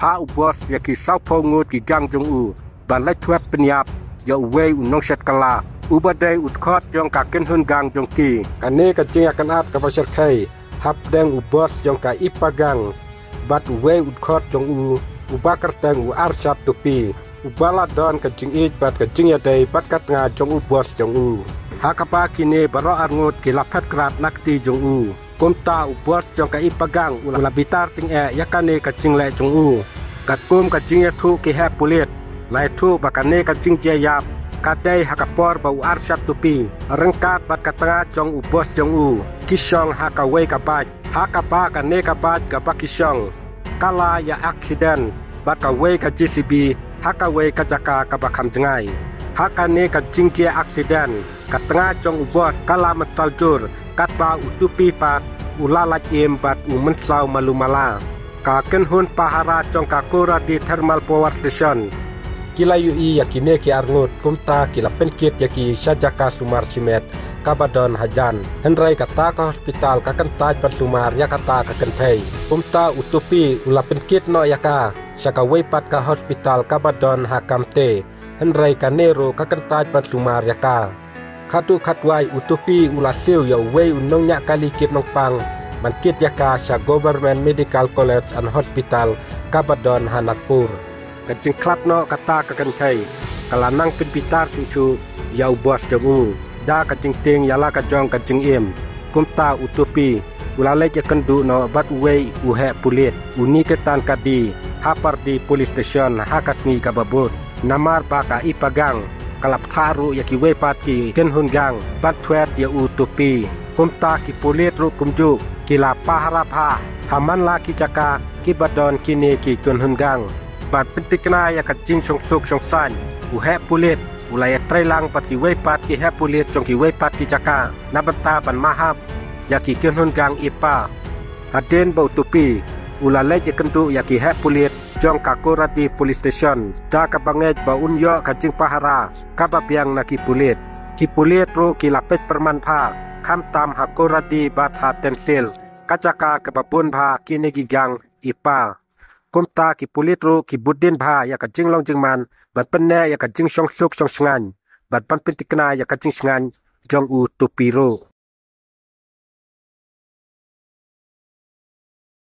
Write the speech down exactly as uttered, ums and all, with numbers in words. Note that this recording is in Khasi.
Ba u boss ïa ki sawphew ngut ki gang jong u ban leit thwet pynïap ïa uwei u nongshet kala uba dei u dkhot jong ka kynhun gang jong ki. Kane ka jingïakynad kaba shyrkhei hapdeng u boss jong ka Ipa gang bad uwei u dkhot jong u uba kyrteng u Arshad Tupi, uba la don ka jingïeit bad ka jingïadei bad ka tnga jong u boss jong u. Ha kaba kine baroh arngut ki la phet krad na kti jong u. Kumta u boss jong ka Ipa gang u la bitar tyngeh ïa kane ka jingleh jong u. Katkum ka jingïathuh ki heh pulit, la ïathuh ba kane ka jingjia ïap ka dei ha ka por ba u Arshad Tupi ryngkat bad ka tnga jong u boss jong u ki shong ha kawei ka bike, ha kaba kane ka bike kaba ki shong ka la ïa aksiden bad kawei ka J C B ha kawei ka jaka kaba kham jngai. Ha kane ka jingjia aksiden, ka tnga jong u boss ka la mynsaw jur, katba u Tupi pat u la lait im bad u mynsaw malu mala. Ka kynhun pahara jong ka Kora D Thermal Power Station ki la ïohi ïa kine ki arngut, kumta ki la pynkit ïa ki sha jaka sumar shimet kaba don hajan. Hynrei kata ka hospital ka kyntait ban sumar ïa kata ka kynthei. Kumta u Tupi u la pynkit noh ïa ka sha kawei pat ka hospital kaba don ha Kamte. Hynrei kane ruh ka kyntait ban sumar ïa ka. Khatduh khatwai u Tupi u la siew ïa uwei u nongñiah kali kit nongpang ban kit ïa ka sha Government Medical College and Hospital kaba don ha Nagpur. Ka jingkhlad noh kata ka kynthei ka la nang pynbitar shuh shuh ïa u boss jong u da ka jingtieng ïa la ka jong ka jingim. Kumta u Tupi u la leit ïakynduh noh bad uwei u heh pulit u Niketan Kadi ha Pardi Police Station ha ka sngi kaba bud. Namar ba ka Ipa gang ka la bthah ruh ïa kiwei pat ki kynhun gang ban thwet ïa u Tupi. Kumta ki pulit ruh kumjuh ki la pahara bha ha man la ki jaka kiba don kine ki kynhun gang ban pyntikna ïa ka jingshong suk shong saiñ. U heh pulit u la ïatrei lang bad kiwei pat ki heh pulit jong kiwei pat ki jaka na bynta ban mahap ïa ki kynhun gang Ipa. Hadien ba u Tupi u la leit ïakynduh ïa ki heh pulit jong ka Kora D Police Station da kaba ngeit ba un ïoh ka jingpahara kaba biang na ki pulit. Ki pulit ruh ki la peit pyrman bha khamtam ha Kora D bad ha Tensil, ka jaka kaba bun bha kine ki gang Ipa. Kumta ki pulit ruh ki bud dien bha ïa ka jinglong jingman ban pynneh ïa ka jingshong suk shong sngaiñ bad ban pyntikna ïa ka jingsngaiñ jong u Tupi ruh.